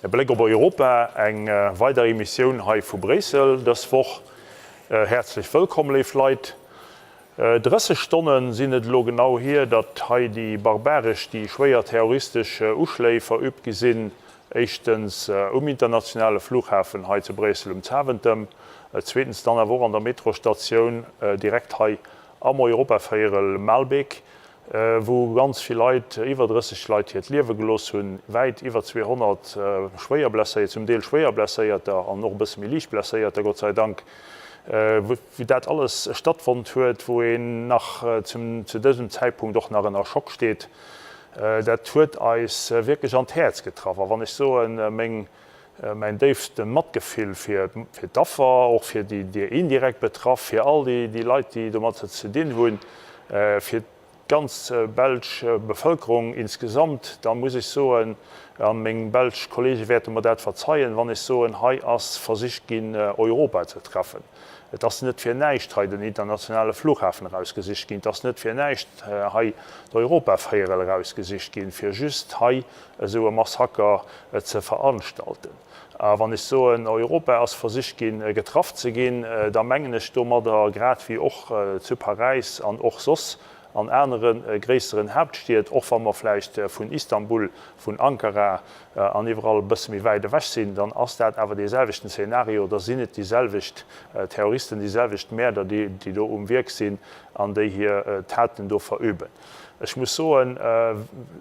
E Bléck op Europa, eng weider Emissioun hei vu Bréissel dës Woch. Häerzlech wëllkomm, léif Leit. 30 Stonne sinn et elo genau hier, datt hei déi barbaresch, déi schwéier terroristesch Uschléi verüübt gi sinn. Éischtens um internationale Flughafen hei zu Bréissel um Zaventem, zweetens dann awer och an der Metrostatioun direkt hei am Europavéierel Maalbeek. wou ganz vill Leit, iwwer 30 Leit hiert Liewe gelooss hunn, wäit iwwer 200 schwéier Blesséiert, zum Deel schwéier Blesséierter an och e bësse méi liicht Blesséierter, Gott sei Dank, wou dat alles stattfonnt huet, wou een nach zum, zu dësem Zäitpunkt och nach ënner Schock steet. Dat huet eis wierklech an d'Häerz getraff. A wann ech soen, meng Mäin déifste Matgefill fir d'Affer, och fir déi, déi indirekt betraff, fir all déi Leit, déi domat ze dinn hunn, fir d'ganz belsch Bevëlkerung insgesamt, da muss ech soen, a meng belsch Kollege wäerte mer dat verzeien, wann ech soen, hei ass versicht ginn, Europa ze treffen. Et ass net fir näischt hei den internationale Flughafen erausgesicht ginn, et ass net fir näischt hei d'Europavéierel erausgesicht ginn, fir just hei esou e Massaker ze veranstalten. A wann ech soen, Europa ass versicht ginn, getraff ze ginn, da mengen ech domadder, grad wéi och zu Paräis an och soss an anere gréisseren Haaptstied, och wa mer vläicht vun Istanbul, vun Ankara an iwwerall e bësse méi wäit ewech sinn, dann ass dat awer dee selwechten Zeenario, da sinn et déi selwecht Terroristen, déi selwecht Mäerder, déi do um Wierk sinn an déi hir Taten do verüben. Ech muss soen,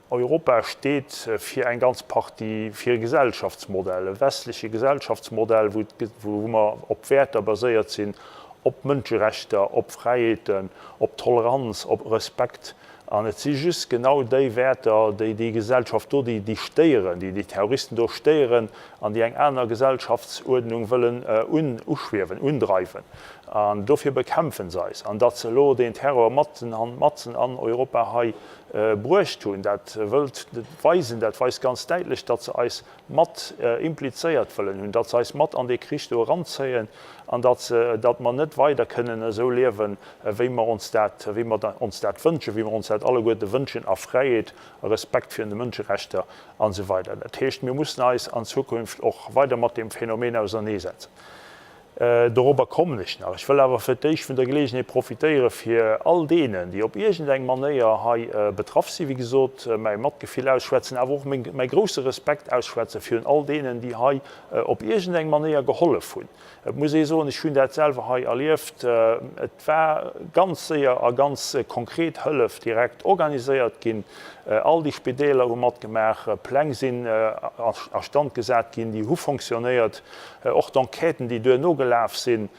Europa steet fir eng ganz Partie, fir e Gesellschaftsmodell, e westleche Gesellschaftsmodell, wou mer op Wäerter baséiert sinn, op Mënscherechter, op Fräiheeten, op Toleranz, op Respekt. An et si just genau déi Wäerter, déi déi Gesellschaft do, déi déi stéieren, déi déi Terroristen do stéieren an déi eng aner Gesellschaftsuerdnung wëllen uschwiewen, undreiwen. An dofir bekämpfen se eis. An datt se elo deen Terror matzen an matzen an Europa hei bruecht hunn, dat wëllt weisen, dat weist ganz däitlech, datt se eis mat implizéiert wëllen hunn, datt se eis mat an dee Krich do eranzéien an datt se, datt mer net weider kënnen esou liewen, wéi mer ons dat, wéi mer ons dat wënschen, wéi mer ons dat alleguerte wënschen a Fräiheet a Respekt virun de Mënscherechter an esou weider. Dat heescht, mir mussen eis an Zukunft och weider mat deem Phänomen auserneesetzen. Dorobber kommen ech nach. Ech wëll awer fir d'éischt vun der Geleegenheet profitéiere fir all deenen, déi op iergendeng Manéier hei betraff sinn, wéi gesot, mäi Matgefill ausschwätzen, awer och mäi grousse Respekt ausschwätze virun all deenen, déi hei op iergendeng Manéier gehollef hunn. Et muss ee soen, ech hunn dat selwer hei erlieft, et war ganz séier a ganz konkret Hëllef direkt organiséiert ginn. All déi Spideeler hu matgemaach, Pläng sinn a Stand gesat ginn, déi hu fonctionnéiert. Och d'Enquêten, déi duerno gelaf sinn,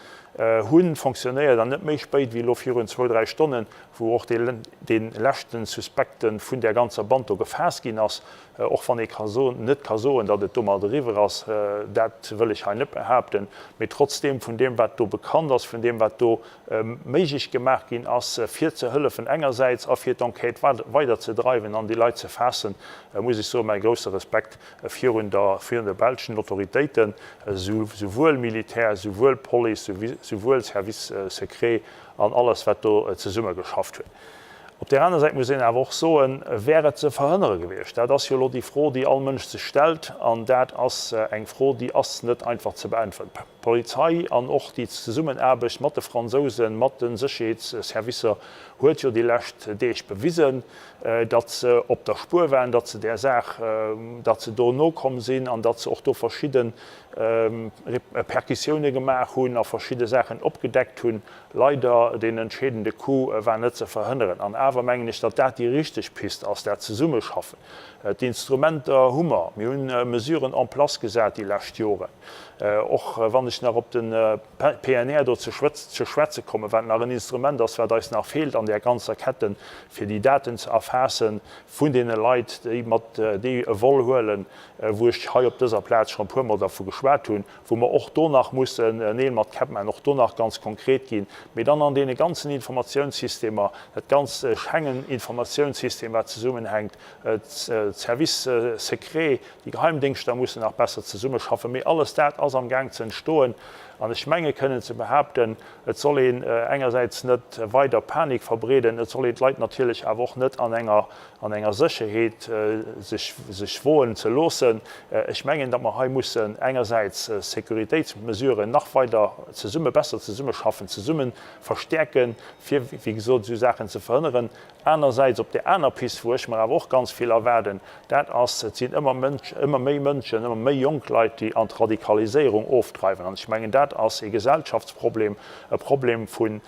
hu fonctionnéiert an net méi spéit wéi elo virun zwou, dräi Stonnen, wou och dee leschte Suspekte vun där ganzer Band do gefaasst ginn ass. Och wann ee ka soen, net ka soen, datt et domat eriwwer ass, dat wëll ech hei net behaapten, mee trotzdeem, vun deem wat do bekannt ass, vun deem wat do méiglech gemaach ginn ass, fir ze hëllefen engersäits a fir d'Enquête weiderzedreiwen an déi Leit ze faassen, muss ech soen, mäi grousse Respekt virun der virun de belschen Autoritéiten, souwuel Militär, souwuel Police, souwuel Service secret an alles wat do zesumme geschafft huet. Op där aner Säit muss een awer och soen, wär et ze verhënnere gewiescht? Dat ass jo elo déi Fro, déi all Mënsch sech stellt, an dat ass eng Fro, déi ass net einfach ze beäntweren. D'Polizei an och déi Zesummenaarbecht mat de Fransousen, mat de Sécherheetsservicer huet jo déi lescht Deeg bewisen, datt se op der Spuer waren, datt se där Saach, datt se do nokomm sinn an datt se och do verschidde Perquisitioune gemaach hunn a verschidde Saachen opgedeckt hunn. Leider, deen entscheedende Coup war net ze verhënneren. An awer mengen ech, datt dat déi richteg Pist ass, dat Zesummeschaffen. D'Instrumenter hu mer. Mir hunn Mesuren en place gesat déi lescht Joren. Och wann ech nach op de PNR do ze schwätze kommen, wat nach en Instrument ass, wat eis nach feelt an där ganzer Ketten, fir déi Daten ze erfaasse vun deene Leit, déi mat, déi e Vol huelen, wou ech hei op dëser Plaz scho e puermol dervu geschwat hunn, wou mer och do nach mussen Neel mat Käpp maachen, och do nach ganz konkret ginn, mee dann an deene ganzen Informatiounssystemer, dat ganz Schengen-Informatiounssystem, wat zesummenhänkt, d'Services secrets, déi Geheimdéngschter mussen nach besser zesummeschaffen, mee alles dat ass am Gaang ze entstoen. An ech menge kënnen ze behaapten, et soll een engersäits net weider Panik verbreeden, et soll een d'Leit natierlech awer och net an enger an enger Sécherheet sech sech woen ze loossen. Ech mengen, datt mer hei mussen engersäits Sécuritéitsmesuren nach weider zesumme besser zesummeschaffen, zesumme verstäerken, fir wéi gesot esou Saachen ze verhënneren. Anersäits, op där aner Pist, wou ech mer awer och ganz vill erwaarden, dat ass, et sinn ëmmer Mënsch, ëmmer méi Mënschen, ëmmer méi jonk Leit, déi an d'Radikaliséierung ofdreiwen. An ech mengen, dat ass ee Gesellschaftsproblem, e Problem vun,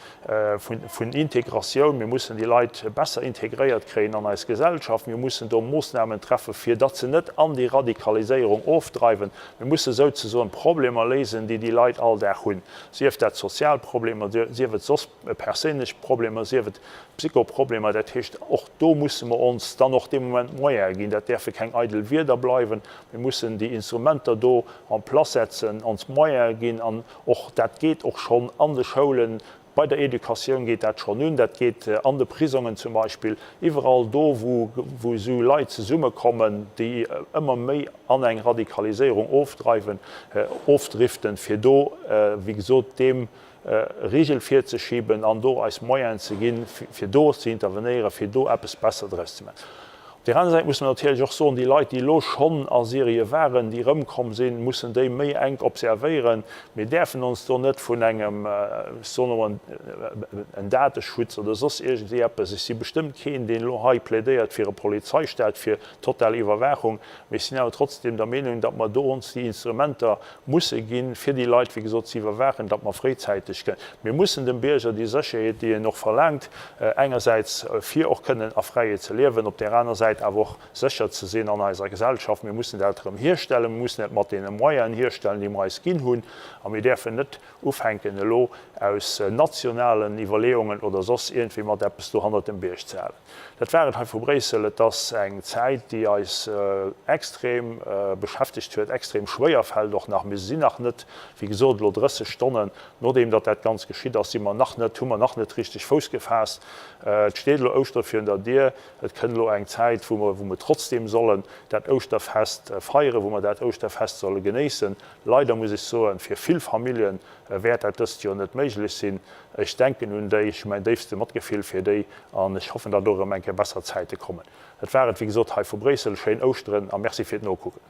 vun, vun Integratioun. Mir mussen déi Leit besser integréiert kréien an eis Gesellschaft. Mir mussen do Moossnamen treffen, fir datt se net an déi Radikaliséierung ofdreiwen. Mir musse souzesoen d'Problemer léisen, déi déi Leit all Dag hunn, sief dat sozial Problemer, sief et soss perséinlech Problemer, sief et Psychoproblemer. Dat heescht, och do musse mer ons dann och dee Moment Moyene ginn. Dat däerfe keng eidel Wierder bleiwen. Mir mussen déi Instrumenter do en place setzen, ons Moyene ginn. An och dat geet och schonn an de Schoulen, bei der Educatioun geet dat schonn un, dat geet an de Prisongen zum Beispill, iwwerall do, wou wou esou Leit zesummekommen, déi ëmmer méi an eng Radikaliséierung ofdreiwen, ofdriften, fir do, wéi gesot, deem Rigel virzeschiben an do eis Moyenen ze ginn, fir do ze intervenéieren, fir do eppes besser draus ze maachen. Op där aner Säit muss mer natierlech och soen, déi Leit, déi elo schonn a Syrie waren, déi erëmkomm sinn, mussen déi méi enk observéieren. Mir däerfen ons do net vun engem, ech soen elo en Dateschutz oder soss iergendwéi eppes, ech si bestëmmt keen, deen elo hei plädéiert fir e Polizeistaat, fir total Iwwerwaachung, mee ech sinn awer trotzdem der Meenung, datt mer do ons déi Instrumenter musse ginn, fir déi Leit, wéi gesot, ze iwwerwaachen, datt mer fréizäiteg kënnen. Mir mussen dem Bierger déi Sécherheet, déi en och verlaangt, engersäits fir och kënnen a Fräiheet ze liewen, op där aner Säit awer och sécher ze sinn an eiser Gesellschaft. Mir mussen dat erëm hierstellen. Mir mussen dat mat deene Moyenen hierstellen, déi mer eis ginn hunn. A mir däerfen net ufänken, elo aus nationalen Iwwerleeungen oder soss iergendwéi mat eppes do hannert dem Bierg ze halen. Dat war et hei vu Bréissel. Et ass eng Zäit, déi eis extrem beschäftegt huet, extrem schwéier fält och nach. Mir sinn nach net, wéi gesot, elo 30 Stonnen nodeem datt dat Ganzt geschitt ass, si mer nach net, hu mer nach net richteg Fouss gefaasst. Et steet elo Ouschtere virun der Dier. Et kënnt elo eng Zäit, wou mer, wou mer trotzdeem sollen dat Ouschterfest feieren, wou mer dat Ouschterfest solle genéissen. Leider muss ech soen, fir vill Famillje wäert dat dëst Joer net méiglech sinn. Ech denken un déi, ech hu mäin déifste Matgefill fir déi an ech hoffen, datt och erëm eng Kéier besser Zäite kommen. Dat war et, wéi gesot, hei vu Bréissel. Schéin Ouschteren a Merci fir d'Nokucken.